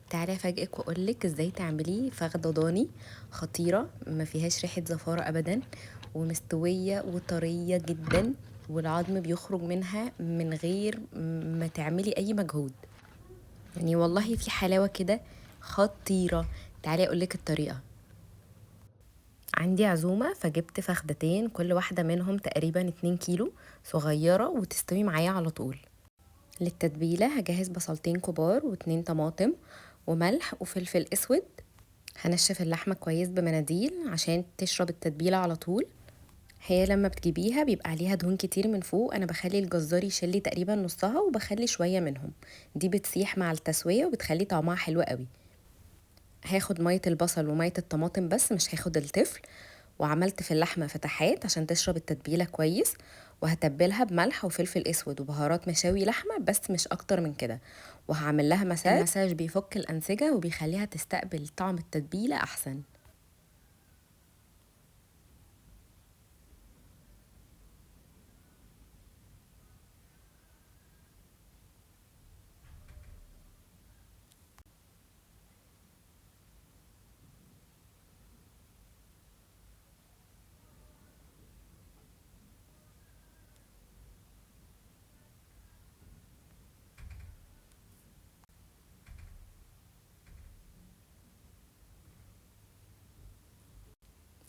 تعالي افاجئك واقولك ازاي تعمليه فخده ضاني خطيرة، ما فيهاش ريحه زفاره ابدا، ومستويه وطريه جدا، والعظم بيخرج منها من غير ما تعملي اي مجهود. يعني والله في حلاوة كده خطيرة. تعالي اقولك الطريقة. عندي عزومة فجبت فخدتين، كل واحدة منهم تقريبا 2 كيلو، صغيرة وتستوي معايا على طول. للتتبيله هجهز بصلتين كبار و2 طماطم وملح وفلفل اسود. هنشف اللحمة كويس بمناديل عشان تشرب التتبيله على طول. هي لما بتجيبيها بيبقى عليها دهون كتير من فوق، انا بخلي الجزار يشيل تقريبا نصها وبخلي شوية منهم، دي بتسيح مع التسوية وبتخلي طعمها حلو قوي. هاخد مية البصل ومية الطماطم بس، مش هاخد التفل. وعملت في اللحمة فتحات عشان تشرب التتبيله كويس، وهتبلها بملح وفلفل اسود وبهارات مشاوي لحمه بس، مش اكتر من كده. وهعمل لها مساج. المساج بيفك الانسجة وبيخليها تستقبل طعم التتبيله احسن.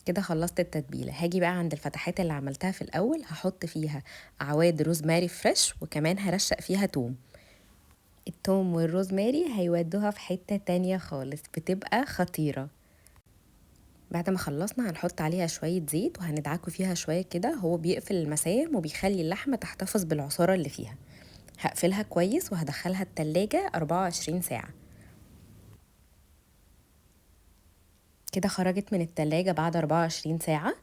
كده خلصت التتبيله. هاجي بقى عند الفتحات اللي عملتها في الاول، هحط فيها اعواد روزماري fresh، وكمان هرشق فيها توم. التوم والروزماري هيودوها في حتة تانية خالص، بتبقى خطيرة. بعد ما خلصنا هنحط عليها شوية زيت وهندعكه فيها شوية كده، هو بيقفل المسام وبيخلي اللحمة تحتفظ بالعصاره اللي فيها. هقفلها كويس وهدخلها التلاجة 24 ساعة. كده خرجت من التلاجة بعد 24 ساعة.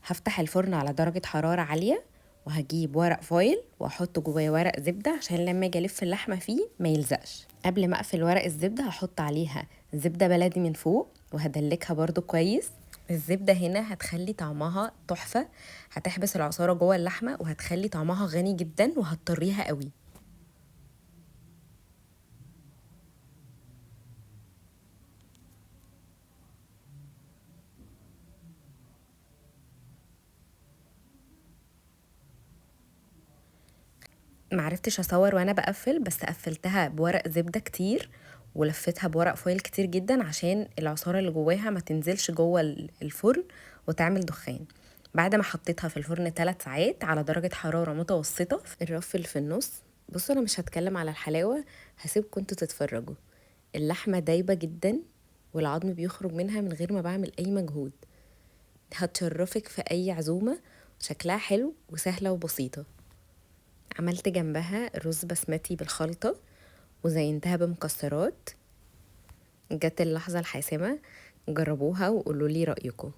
هفتح الفرن على درجة حرارة عالية، وهجيب ورق فويل واحط جواه ورق زبدة عشان لما اجي الف اللحمة فيه ما يلزقش. قبل ما اقفل ورق الزبدة هحط عليها زبدة بلدي من فوق وهدلكها برضو كويس. الزبدة هنا هتخلي طعمها تحفة، هتحبس العصارة جوه اللحمة وهتخلي طعمها غني جدا وهتطريها قوي. معرفتش اصور وانا بقفل، بس قفلتها بورق زبدة كتير ولفتها بورق فويل كتير جدا عشان العصارة اللي جواها ما تنزلش جوه الفرن وتعمل دخان. بعد ما حطيتها في الفرن 3 ساعات على درجة حرارة متوسطة في الرف اللي في النص. بصوا انا مش هتكلم على الحلاوة، هسيبكم انتوا تتفرجوا. اللحمة دايبة جدا والعظم بيخرج منها من غير ما بعمل اي مجهود. هتشرفك في اي عزومة، شكلها حلو وسهلة وبسيطة. عملت جنبها رز بسمتي بالخلطة وزينتها بمكسرات. جت اللحظة الحاسمة، جربوها وقولوا لي رأيكم.